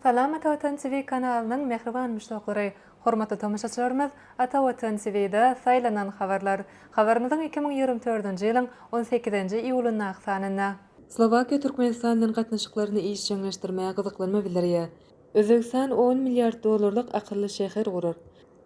Salam Ata Watan TV kanalynyň mähriban muşdaklary! Hormatly tomaşaçylarymyz, Ata Watan TV-de saýlanan habarlar. Habarymyzyň 2024-nji ýylyň on sekizinji iýulyndaky sanynda. Slowakiýa Türkmenistan bilen gatnaşyklaryny işjeňleşdirmäge gyzyklanma bildirýär. Özbegistan on milliard dollarlyk akylly şäher gurar.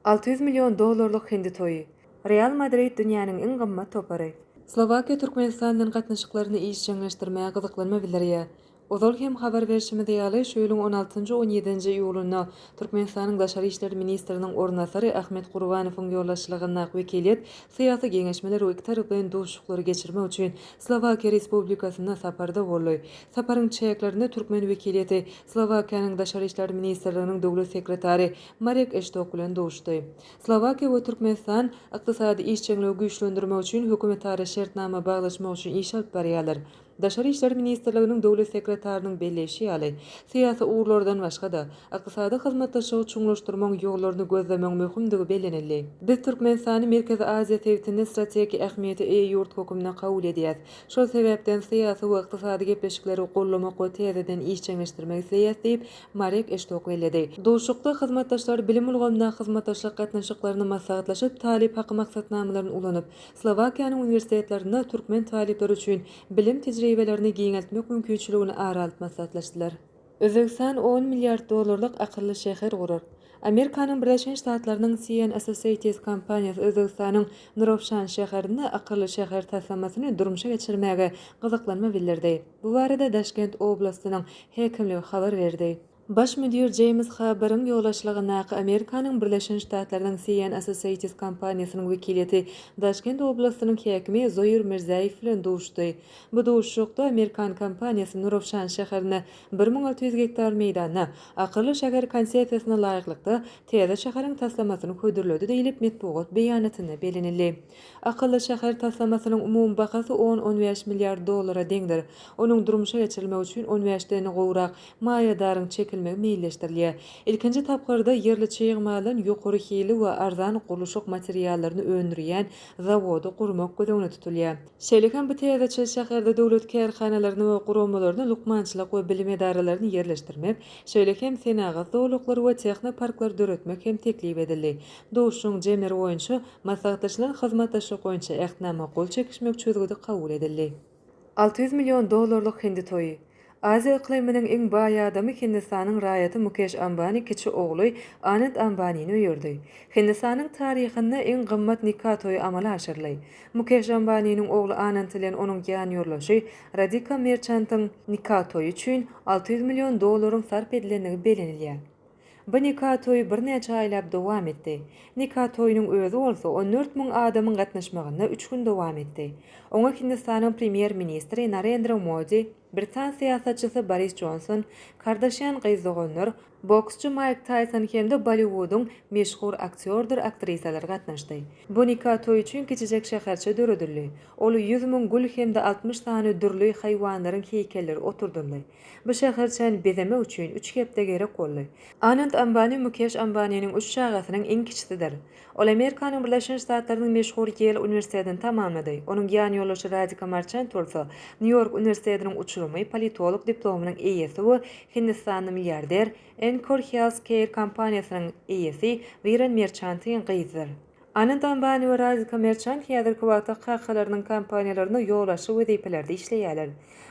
600 million dollarlyk hindi toýy. Real Madrid dünýäniň iň gymmat topary. Slowakiýa Türkmenistan bilen gatnaşyklaryny işjeňleşdirmäge gyzyklanma bildirýär. Ozal hem habar berşimiz ýaly, şu ýylyň on altynjy, on ýedinji iýulynda Türkmenistanyň daşary işler ministriniň orunbasary Ahmet Gurbanowyň ýolbaşçylygyndaky wekiliýet syýasy geňeşmeler we ikitaraplaýyn duşuşyklary geçirmek üçin Slowakiýa Respublikasynda saparda boldy. Saparyň çäklerinde türkmen wekiliýeti Slowakiýanyň Daşary işler ministrliginiň döwlet sekretary Marek Eştok bilen duşdy. Slowakiýa we Türkmenistan ykdysady işjeňligi güýçlendirmek üçin hökümetara şertnama baglaşmak üçin iş alyp barýarlar. Daşary işler ministrliginiň döwlet sekretarynyň belleýşi ýaly, syýasy ugurlardan başga-da, ykdysady hyzmatdaşlygy çuňlaşdyrmagyň ýollaryny gözlemegiň möhümdigi bellenildi. Biz Türkmenistany Merkezi Aziýa sebitinde strategik ähmiýete eýe ýurt hökmünde kabul edýäs. Şol sebäpden syýasy we ykdysady gepleşikleri goldamak we täzeden işjeňleşdirmek isleýäs diýip, Marek Eştok belledi. Duşuşykda hyzmatdaşlar bilim ulgamyndaky hyzmatdaşlyk gatnaşyklaryny maslahatlaşyp, talyp haky maksatnamalaryny ulanyp, Slowakiýanyň uniwersitetlerinde türkmen talyplary üçin bilim tejribelerini giňeltmek mümkinçiligini ara alyp maslahatlaşdylar. Özbegistan on milliard dollarlyk akylly şäher gurar. Amerikanyň Birleşen Ştatlarynyň CN Associates kompaniýasy Özbegistanyň Nurafşan şäherinde akylly şäher taslamasyny durmuşa geçirmäge gyzyklanma bildirdi. Bu barada Daşkent oblastynyň häkimligi habar berdi. Baş müdir Jeýms Haberiň ýolbaşçylygyndaky Amerikanyň Birleşen Ştatlarynyň CN Associates kompaniýasynyň wekiliýeti Daşkent oblastynyň häkimi Zoir Mirzaýew bilen duşdy. Bu duşuşykda amerikan kompaniýasy Nurafşan şäherinde 1600 gektar meýdanda akylly şäher konsepsiýasyna laýyklykda täze şäheriň taslamasyny hödürledi diýlip, metbugat beýanatynda bellenildi. Akylly şäher taslamasynyň umumy bahasy on-on bäş milliard dollara deňdir. Onuň durmuşa geçirilmegi üçin on bäşden gowrak maýadaryň çekilmegi meýilleşdirilýär. Ilkinji tapgyrda ýerli çig maldan ýokary hilli we arzan gurluşyk materiallaryny öndürýän zawody gurmak göz öňünde tutulýar. Şeýle hem bu täzeçil şäherde döwlet kärhanalaryny we guramalaryny, lukmançylyk we bilim edaralaryny ýerleşdirmek, şeýle hem senagat zolaklary we tehnoparklary döretmek hem teklip edildi. Duşuşygyň jemleri boýunça Maslahatlaşylan hyzmatdaşlyk boýunça Ähtnama gol çekişmek çözgüdi kabul edildi. 600 million dollarlyk hindi toýy. Aziýa yklymynyň iň baý adamy Hindistanyň raýaty Mukeş Ambani kiçi ogly Anand Ambanini öýerdi. Hindistanyň taryhynda iň gymmat nika toýy amala aşyryldy. Mukeş Ambaniniň ogly Anand bilen onuň ýanýoldaşy Radika Merçantyň nika toýy üçin 600 million dollaryň sarp edilendigi bellenilýär. Bu nika toýy birnäçe aýlap dowam etdi. Nika toýunyň özi bolsa 14 müň adamyň gatnaşmagynda üç gün dowam etdi. Oňa Hindistanyň premýer-ministri Narendra Modi, britan syýasatçysy Boris Jonson, Kardaşýan gyz doganlar, boksçy Maýk Taýson hem-de Bolliwudyň meşhur aktýordyr aktrisalary gatnaşdy. Bu nika toýy üçin kiçijek şäherçe döredildi. Ol 100 müň gül hem-de 60 sany dürli haýwanlaryň heýkelleri oturdyldy. Bu şäherçäni bezemek üçin üç hepde gerek boldy. Anand Ambani Mukeş Ambaniniň üç çagasynyň iň kiçisidir. Ol Amerikanyň Birleşen Ştatlarynyň meşhur Ýel uniwersitetini tamamlady. Onuň ýanýoldaşy Radika Marçent bolsa, Nýu-Ýork uniwersitetiniň uçurymy, politolog diplomynyň eýesi we hindistanly milliarder, Encore Health Care kompaniýasynyň eýesi Wiren Merçantyň gyzydyr. Anand Ambani we Radhika Merçant häzirki wagtda kakalarynyň kompaniýalarynda ýolbaşçy wezipelerde işleýärler.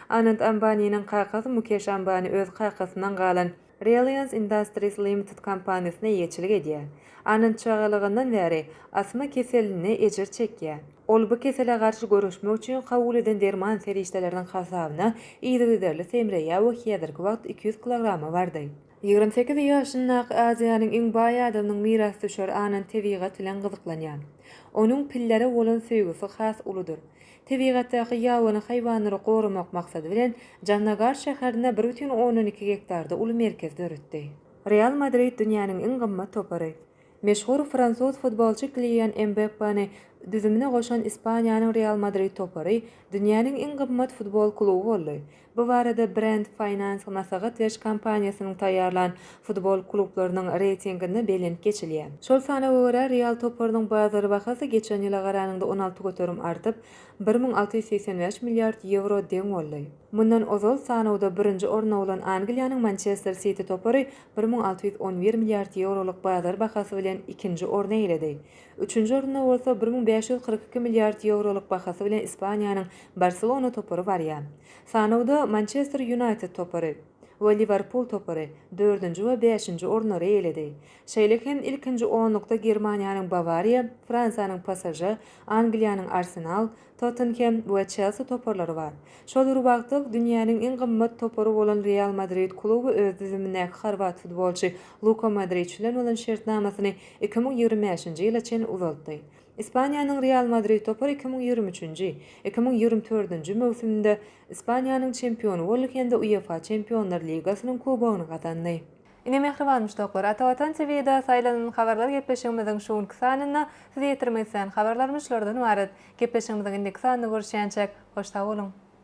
Anand Ambaniniň kakasy Mukeş Ambani öz kakasyndan galan Reliance Industries Limited kompaniýasyna eýeçilik edýär. Anand çagalygyndan bäri astma keselinde ejir çekýär. Ol bu kesele garşy göreşmek üçin kabul eden derman serişdeleriniň hasabyna yzygiderli semreýär we häzirki wagt 200 kilograma bardy. 28 ýaşyndaky Aziýanyň iň baý adamynyň mirasdüşeri Anand tebigat bilen gyzyklanýar. Onuň pillere bolan söýgüsi has uludyr. Tebigatdaky ýabany haýwanlary goramak maksady bilen Jamnagar şäherinde bir bütin ondan iki gektarda uly merkez döretdi. Real Madrid dünýäniň iň gymmat topary. Meşhur fransuz futbolçy Kilian Mbappeni. düzümine goşan Ispaniýanyň Real Madrid topary dünýäniň iň gymmat futbol kluby boldy. Bu barada Brand Finance maslahat beriş kompaniýasynyň taýýarlan futbol klublarynyň reýtinginde bellenip geçilýär. Şol sanawa görä, Real toparynyň bazar bahasy geçen ýyla garanyňda 16% artyp, 1685 milliard ýewro deň boldy. Mundan ozal sanawda birinji orunda bolan Angliýanyň Mançester Siti topary 1611 milliard ýewrolyk bazar bahasy bilen ikinji orny eýeledi. Üçünji orunda bolsa 1542 milliard ýewrolyk bahasy bilen Ispaniýanyň Barselona topary barýar. Sanawda Mançester Ýunaýted topary we Liwerpul topary dördünji we bäşinji orunlary eýeledi. Şeýle hem ilkinji onlukda Germaniýanyň Bawariýa, Fransiýanyň PSŽ, Angliýanyň Arsenal, Tottenhem we Çelsi toparlary bar. Şol bir wagtda, dünýäniň iň gymmat topary bolan Real Madrid kluby öz düzümindäki horwat futbolçy Luka Modriç bilen bolan şertnamasyny 2025-nji ýyla çenli uzaltdy. Ispaniýanyň Real Madrid topary 2023-nji, 2024-nji möwsüminde Ispaniýanyň çempiony boldy hem-de UEFA Çempionlar ligasynyň kubogyny gazandy. Ine mähriban muşdaklar, Ata Watan TV-de saýlanan habarlar gepleşigimiziň şu günki sanynda size ýetirmek islän habarlarymyz şulardan ybarat. Gepleşigimiziň indiki sanynda görüşýänçäk, hoş sag boluň!